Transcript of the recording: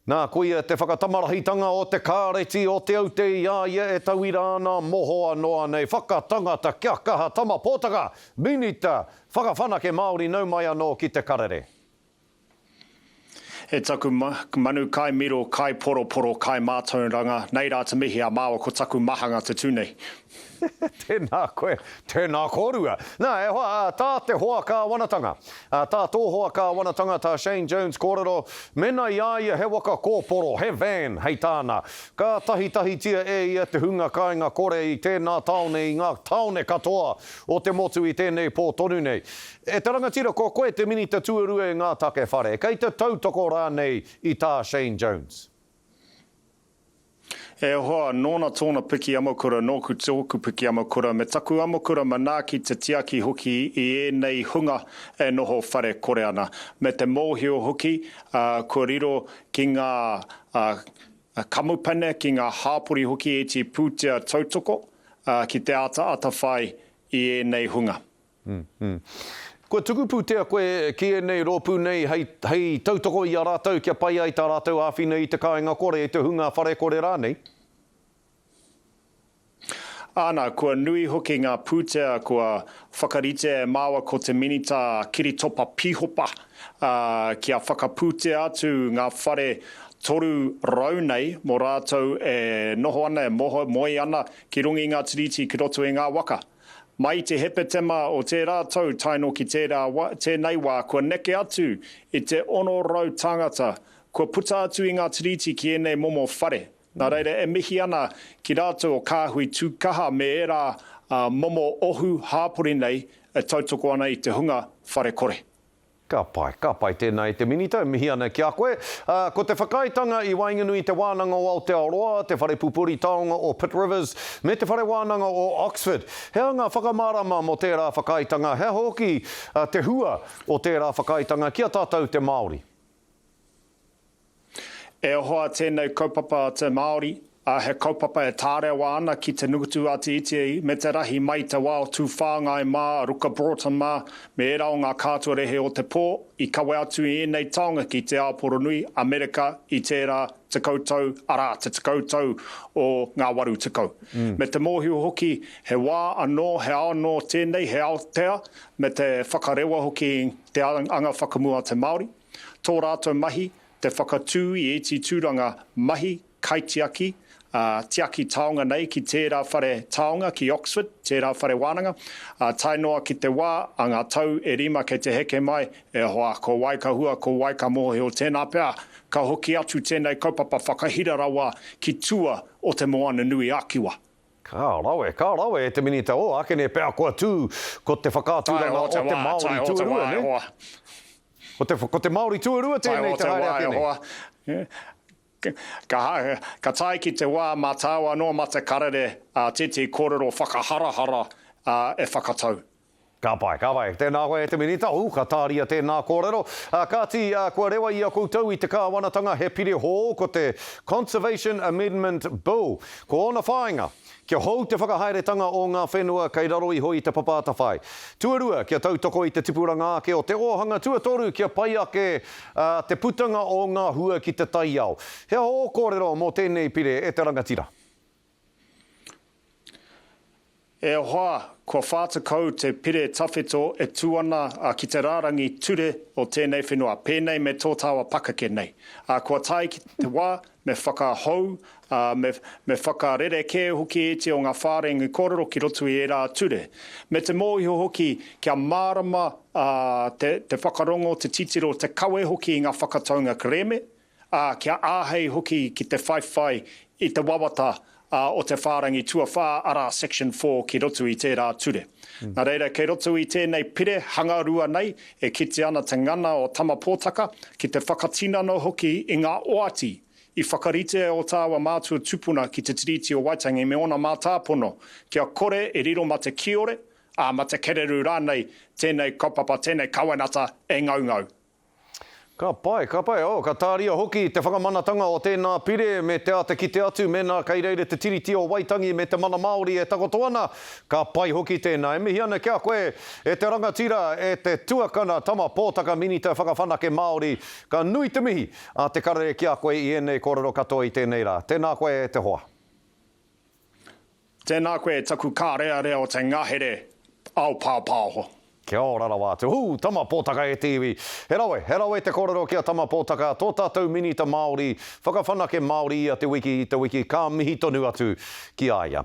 Nā, koia te whakatamarahitanga o te kāreti o Te Aute i a ia e tauira ana mohoa noa nei whakatangata kia kaha Tama Pōtaka, Minita Whakawhanake Māori nau mai anō ki te karere. E taku manu kai miro, kai poroporo, kai mātauranga, nei rā te mihi a māua ko taku mahanga te tū nei. Tēnā koe, tēnā kōrua. Nā, e hoa, tā te hoa kāwanatanga, tā tō hoa kāwanatanga, tā Shane Jones kōrero, mēnā i a ia he waka kōporo, he van, hei tāna, ka tahitahitia e ia te hunga kāinga kore i tēnā tāone, i ngā tāone katoa o te motu i tēnei pō tonu nei. E te rangatira, ko koe te Minita tuarua i ngā take whare, kei te tautoko rānei i tā Shane Jones? E hoa, nōna tōna piki amokura, nōku tōku piki amokura, me taku amokura manaaki te tiaki hoki i ēnei hunga e noho whare kore ana. Me te mōhio hoki, kua riro ki ngā kamupene, ki ngā hāpori hoki ēti pūtea tautoko ki te āta atawhai i ēnei hunga. Kua tuku pūtea koe ki ēnei rōpū nei hei, hei tautoko i a rātou kia pai ai tā rātou āwhina i te kāinga kore, i te hunga whare kore rānei? Āna, kua nui hoki ngā pūtea kua whakaritea e māua ko te Minita Kiritopa Pīhopa, ā, kia whakapūtea atu ngā whare 300 nei mō rātou e noho ana, e moe ana ki runga i ngā tiriti ki roto i ngā waka. Mai i te Hepetema o tērā tau tae noa ki tērā wa, tēnei wā kua neke atu i te 600 tāngata kua puta atu i ngā tiriti ki ēnei momo whare. Nā reira e mihi ana ki rātou o Kāhui Tū Kaha me ērā momo ohu hāpori nei e tautoko ana i te hunga whare kore. Ka pai, ka pai tēnā e te Minita, e mihi ana ki a koe. Ā, ko te whakaaetanga i waenganui i Te Wānanga o Aotearoa, Te Whare Pupuri Taonga o Pitt Rivers me Te Whare Wānanga o Oxford. He aha ngā whakamārama mō tērā whakaaetanga, he aha hoki te hua o tērā whakaaetanga ki a tātou te Māori? E hoa tēnei kaupapa a te Māori, ā, he kaupapa e tārewa ana ki te ngutu a te iti me te rahi mai i te wā o Tūwhāngai mā, a Ruka Broughton mā, me ērā o ngā kātuarehe o te pō i kawe atu i ēnei taonga ki te ao poronui, Amerika, i tērā tekau tau, arā, te tekau tau o ngā 80. Me te mōhio hoki, he wā anō, he ao anō tēnei, he Aotea, me te whakarewa hoki i te anga whakamua a te Māori. Tō rātou mahi, te whakatū i ēti tūranga mahi kaitiaki, ā, tiaki taonga nei ki tērā whare taonga ki Oxford, tērā whare wānanga, ā, tae noa ki te wā, a ngā tau e rima kei te heke mai, e hoa, ko wai ka hua, ko wai ka mōhio, tēnā pea, ka hoki atu tēnei kaupapa whakahira rawa ki tua o Te Moana-nui-a-Kiwa. Ka rawe, ka rawe e te Minita. Oh, akene pea kua tū ko te whakaaturanga o te Māori tuarua, ne? Ko te, ko te Māori tuarua tēnei te haere ake nei. Ka, ka tae ki te wā mā tāua anō mā te karere a tētehi kōrero whakaharahara e whakatau. Ka pai, ka pai. Tēnā koe e te Minita. Ū, ka tāria tēnā kōrero. Ā, kāti, ā, kua rewa i a koutou i te kāwanatanga he pire hou ko te Conservation Amendment Bill. Ko ōna whāinga, kia hou te whakahaeretanga o ngā whenua kei raro iho i Te Papa Atawhai. Tuarua, kia tautoko i te tipuranga ake o te ōhanga. Tuatoru, kia pai ake, ā, te putanga o ngā hua ki te taiao. He aha ō kōrero mō tēnei pire e te rangatira? E hoa, kua 40 te pire tawhito e tū ana ki te rārangi ture o tēnei whenua, pēnei me tō tāua pakeke nei. Ā, kua tae ki te wā me whakahou, ā, me, me whakarerekē hoki ēti o ngā whārangi kōrero ki roto i ērā ture. Me te mōhio hoki kia mārama, ā, te, te whakarongo, te titiro, te kawe hoki i ngā whakataunga kerēme, ā, kia āhei hoki ki te whaiwhai i te wawata o te whārangi tuawhā, arā, section four, ki roto i tērā ture. Nā reira, kei roto i tēnei pire hangarua nei e kitea ana te ngana o Tama Pōtaka ki te whakatinana hoki i ngā oati i whakaritea e ō tāua mātua tupuna ki te Tiriti o Waitangi me ōna mātāpono kia kore e riro ma te kiore, ā, ma te kereru rānei tēnei kaupapa, tēnei kawenata e ngaungau. Ka pai, ka pai. Oh, ka tāria hoki te whakamanatanga o tēnā pire me te āta kite atu mēnā kei reira te Tiriti o Waitangi me te mana Māori e takoto ana, ka pai hoki tēnā. E mihi ana ki a koe e te rangatira, e te tuakana Tama Pōtaka Minita Whakawhanake Māori. Ka nui te mihi a te karere ki a koe i ēnei kōrero katoa i tēnei rā. Tēnā koe e te hoa. Tēnā koe taku kārearea o te ngahere ao pāpāho. Kia ora rawa atu. Hū, Tama Pōtaka e te iwi. He rawe, he rawe te kōrero ki a Tama Pōtaka, tō tātou Minita Māori, whakawhanake Māori ia te wiki i te wiki, ka mihi tonu atu ki a ia.